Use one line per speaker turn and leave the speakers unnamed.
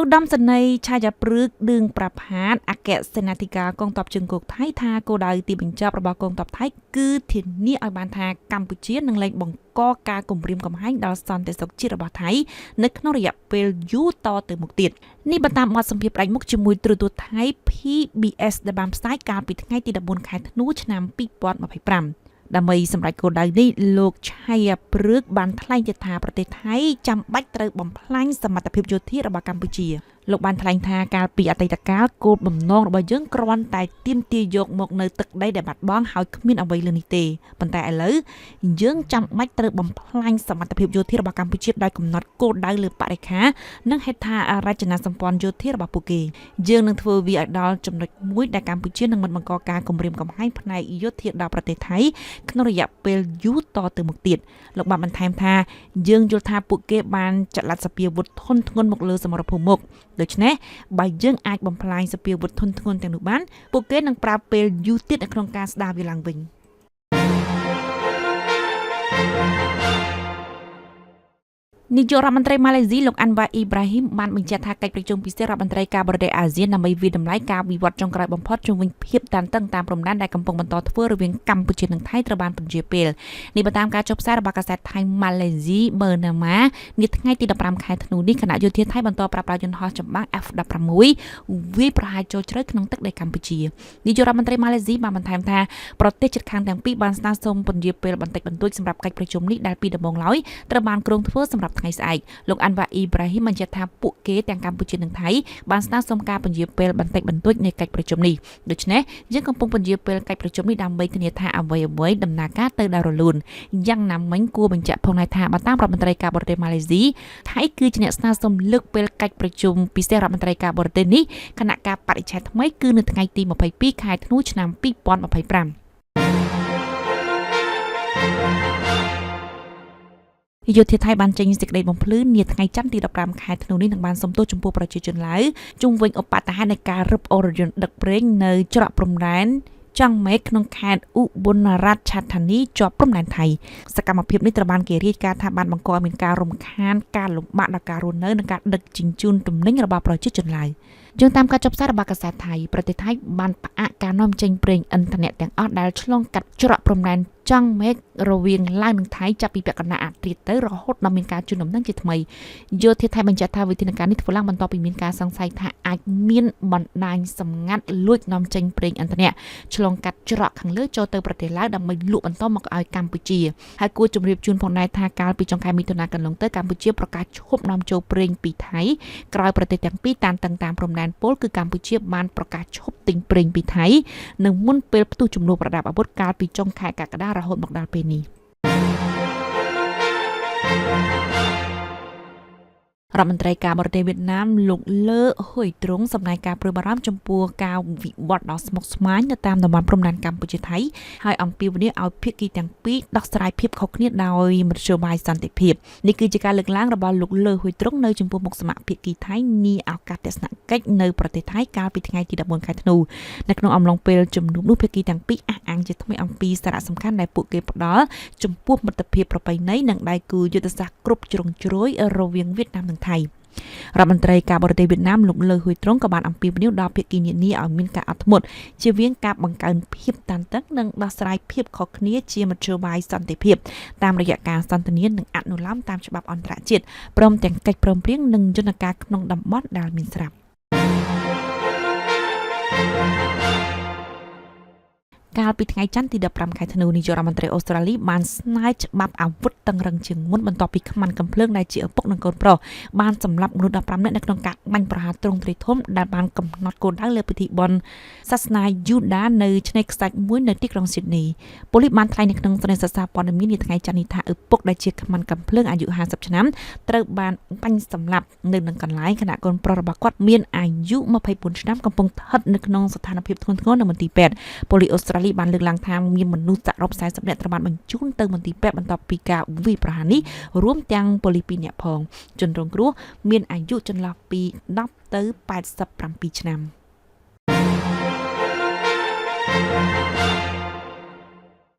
ឧត្តមសេនីយ៍ឆាយាព្រឹកឌឿងប្រផាតអគ្គសេនាធិការកងទ័ពជើងគោកថៃថាគោលដៅទីបញ្ចប់របស់កងទ័ពថៃគឺធានាឲ្យបានថាកម្ពុជានឹងលែងបង្កការគំរាមកំហែងដល់សន្តិសុខជាតិរបស់ថៃនៅក្នុងរយៈពេលយូរតទៅមុខទៀតនេះបើតាមបទសម្ភាសន៍ផ្ដាច់មុខជាមួយទូរទស្សន៍ថៃ PBS ដែលបានផ្សាយកាលពីថ្ងៃទី14ខែធ្នូឆ្នាំ2025ដើម្បីសម្រេចគោលដៅនេះលោកឆៃព្រឹកបានថ្លែងទៀតថាប្រទេសថៃចាំបាច់ត្រូវបំផ្លាញសមត្ថភាពយោធារបស់កម្ពុជាលោកបានថ្លែងថាកាលពីអតីតកាលគោលបំណងរបស់យើងគ្រាន់តែទាមទារយកមកនៅទឹកដីដែលបាត់បង់ហើយគ្មានអ្វីលើនេះទេប៉ុន្តែឥឡូវយើងចាំបាច់ត្រូវបំផ្លាញសមត្ថភាពយោធារបស់កម្ពុជាដោយកំណត់គោលដៅលើបរិក្ខារនិងហេដ្ឋារចនាសម្ព័ន្ធយោធារបស់ពួកគេយើងនឹងធ្វើវាឲ្យដល់ចំណុចមួយដែលកម្ពុជានឹងមិនបង្កការគំរាមកំហែងផ្នែកយោធាដល់ប្រទេសថៃក្នុងរយៈពេលយូរតទៅមុខទៀតលោកបានបន្ថែមថាយើងយល់ថាពួកគេបានចល័តសព្វាវុធធនធ្ងន់មកលើសមរភូមិមុខដូច្នេះបើយើងអាចបំផ្លាញសព្វាវុធធនធ្ងន់ទាំងនោះបានពួកគេនឹងប្រើពេលយូរទៀតនៅក្នុងការស្ដារវាឡើងវិញនាយករដ្ឋមន្ត្រីម៉ាឡេស៊ីលោកអាន់វ៉ាអ៊ីប្រាហ៊ីមបានបញ្ជាក់ថាកិច្ចប្រជុំពិសេសរដ្ឋមន្ត្រីការបរទេសអាស៊ានដើម្បីវាយតម្លៃការវិវត្តចុងក្រោយបំផុតជុំវិញភាពតានតឹងតាមព្រំដែនដែលកំពុងបន្តធ្វើរវាងកម្ពុជានិងថៃត្រូវបានពន្យាពេលនេះបើតាមការចុះផ្សាយរបស់កាសែតថៃម៉ាឡេស៊ីបឺណាម៉ានាថ្ងៃទី15ខែធ្នូនេះគណៈយោធាថៃបន្តប្រើប្រាស់យន្តហោះចម្បាំង F16 វាយប្រហារចូលជ្រៅក្នុងទឹកដីកម្ពុជានាយករដ្ឋមន្ត្រីម៉ាឡេស៊ីបានបន្ថែមថាប្រទេសជិតខាងទាំងពីរបានស្នើសុំពន្យាពេលបន្តិចបន្តួចសម្រាប់កិច្ចប្រជុំនេះដែលពីដំបូងឡើយត្រូវបានគ្រោងធ្វើសម្រាប់ថ្ងៃស្អែកលោកអាន់វ៉ាអ៊ីប្រាហ៊ីមបញ្ជាក់ថាពួកគេទាំងកម្ពុជានិងថៃបានស្នើសុំការពន្យាពេលបន្តិចបន្តួចនៃកិច្ចប្រជុំនេះដូច្នេះយើងកំពុងពន្យាពេលកិច្ចប្រជុំនេះដើម្បីធានាថាអ្វីៗដំណើរការទៅដោយរលូនយ៉ាងណាមិញគួរបញ្ជាក់ផងដែរថាបើតាមរដ្ឋមន្ត្រីការបរទេសម៉ាឡេស៊ីថៃគឺជាអ្នកស្នើសុំលើកពេលកិច្ចប្រជុំពិសេសរដ្ឋមន្ត្រីការបរទេសនេះខណៈការបរិច្ឆេទថ្មីគឺនៅថ្ងៃទី22ខែធ្នូឆ្នាំ2025យោធាថៃបានចេញសេចក្តីបំភ្លឺនាថ្ងៃច័ន្ទទី15ខែធ្នូនេះនឹងបានសុំទោសចំពោះប្រជាជនឡាវជុំវិញឧបទ្ទហេតុនៃការរឹបអូសរថយន្តដឹកប្រេងនៅច្រកព្រំដែនចង់មេឃក្នុងខេត្តឧប៊ុនរដ្ឋឆាធានីជាប់ព្រំដែនថៃសកម្មភាពនេះត្រូវបានគេរាយការណ៍ថាបានបង្កឲ្យមានការរំខានការលំបាកដល់ការរស់នៅនិងការដឹកជញ្ជូនទំនិញរបស់ប្រជាជនឡាវយើងតាមការចុះផ្សាយរបស់កាសែតថៃប្រទេសថៃបានផ្អាកការនាំចេញប្រេងឥន្ធនៈទាំងអស់ដែលឆ្លងកាត់ច្រកព្រំដែនចង់មេឃរវាងឡាវនិងថៃចាប់ពីពាក់កណ្ដាលអាធ្រាត្រទៅរហូតដល់មានការជូនដំណឹងជាថ្មីយោធាថៃបញ្ជាក់ថាវិធានការនេះធ្វើឡើងបន្ទាប់ពីមានការសង្ស័យថាអាចមានបណ្ដាញសម្ងាត់លួចនាំចេញប្រេងឥន្ធនៈឆ្លងកាត់ច្រកខាងលើចូលទៅប្រទេសឡាវដើម្បីលក់បន្តមកឲ្យកម្ពុជាហើយគួរជម្រាបជូនផងដែរថាកាលពីចុងខែមិថុនាកន្លងទៅកម្ពុជាប្រកាសឈប់នាំចូលប្រេងពីថៃក្រោយប្រទេសទាំងពីរតានតឹងតាមព្រំដែនពលគឺកម្ពុជាបានប្រកាសឈប់ទិញប្រេងពីថៃនៅមុនពេលផ្ទុះជម្លោះប្រដាប់អាវុធកាលពីចុងខែកក្កដារហូតមកដល់ពេលនេះរដ្ឋមន្ត្រីការបរទេសវៀតណាមលោកលើហ៊ុយទ្រង់សម្ដែងការព្រួយបារម្ភចំពោះការវិវត្តដ៏ស្មុគស្មាញនៅតាមតំបន់ព្រំដែនកម្ពុជាថៃហើយអំពាវនាវឲ្យភាគីទាំងពីរដោះស្រាយភាពខុសគ្នាដោយមធ្យោបាយសន្តិភាពនេះគឺជាការលើកឡើងរបស់លោកលើហ៊ុយទ្រង់នៅចំពោះមុខសមាភាគីថៃនាឱកាសទស្សនកិច្ចនៅប្រទេសថៃកាលពីថ្ងៃទី14ខែធ្នូនៅក្នុងអំឡុងពេលជំនួបនោះភាគីទាំងពីរអះអាងជាថ្មីអំពីសារៈសំខាន់ដែលពួកគេផ្ដល់ចំពោះមិត្តភាពប្រពៃណីនិងដៃគូយុទ្ធសាស្ត្រគ្រប់ជ្រុងជ្រោយរវាងវៀតណាមនិងថៃរដ្ឋមន្ត្រីការបរទេសវៀតណាមលោកលើហ៊ុយទ្រង់ក៏បានអំពាវនាវដល់ភាគីនានាឲ្យមានការអត់ធ្មត់ជៀសវាងការបង្កើនភាពតានតឹងនិងដោះស្រាយភាពខុសគ្នាជាមធ្យោបាយសន្តិភាពតាមរយៈការសន្ទនានិងអនុលោមតាមច្បាប់អន្តរជាតិព្រមទាំងកិច្ចព្រមព្រៀងនិងយន្តការក្នុងតំបន់ដែលមានស្រាប់កាលពីថ្ងៃច័ន្ទទី15ខែធ្នូនាយករដ្ឋមន្ត្រីអូស្ត្រាលីបានស្នើច្បាប់អាវុធតឹងរឹងជាងមុនបន្ទាប់ពីខ្មាន់កំភ្លើងដែលជាឪពុកនិងកូនប្រុសបានសម្លាប់មនុស្ស15នាក់នៅក្នុងការបាញ់ប្រហារទ្រង់ទ្រាយធំដែលបានកំណត់គោលដៅលើពិធីបុណ្យសាសនាយូដានៅឆ្នេរខ្សាច់មួយនៅទីក្រុងស៊ីដនីប៉ូលីសបានថ្លែងនៅក្នុងសន្និសីទសារព័ត៌មាននាថ្ងៃច័ន្ទនេះថាឪពុកដែលជាខ្មាន់កំភ្លើងអាយុ50ឆ្នាំត្រូវបានបាញ់សម្លាប់នៅនឹងកន្លែងខណៈកូនប្រុសរបស់គាត់មានអាយុ24ឆ្នាំកំពុងស្ថិតនៅក្នុងស្ថានភាពធ្ងន់ធ្ងរនៅមន្ទីរពេទ្យប៉ូលីសអូស្ត្រាលីបានលើកឡើងថាមានមនុស្សសរុប40នាក់ត្រូវបានបញ្ជូនទៅមន្ទីរពេទ្យបន្ទាប់ពីការវាយប្រហារនេះរួមទាំងប៉ូលីស2នាក់ផងជនរងគ្រោះមានអាយុចន្លោះពី10ទៅ87ឆ្នាំ។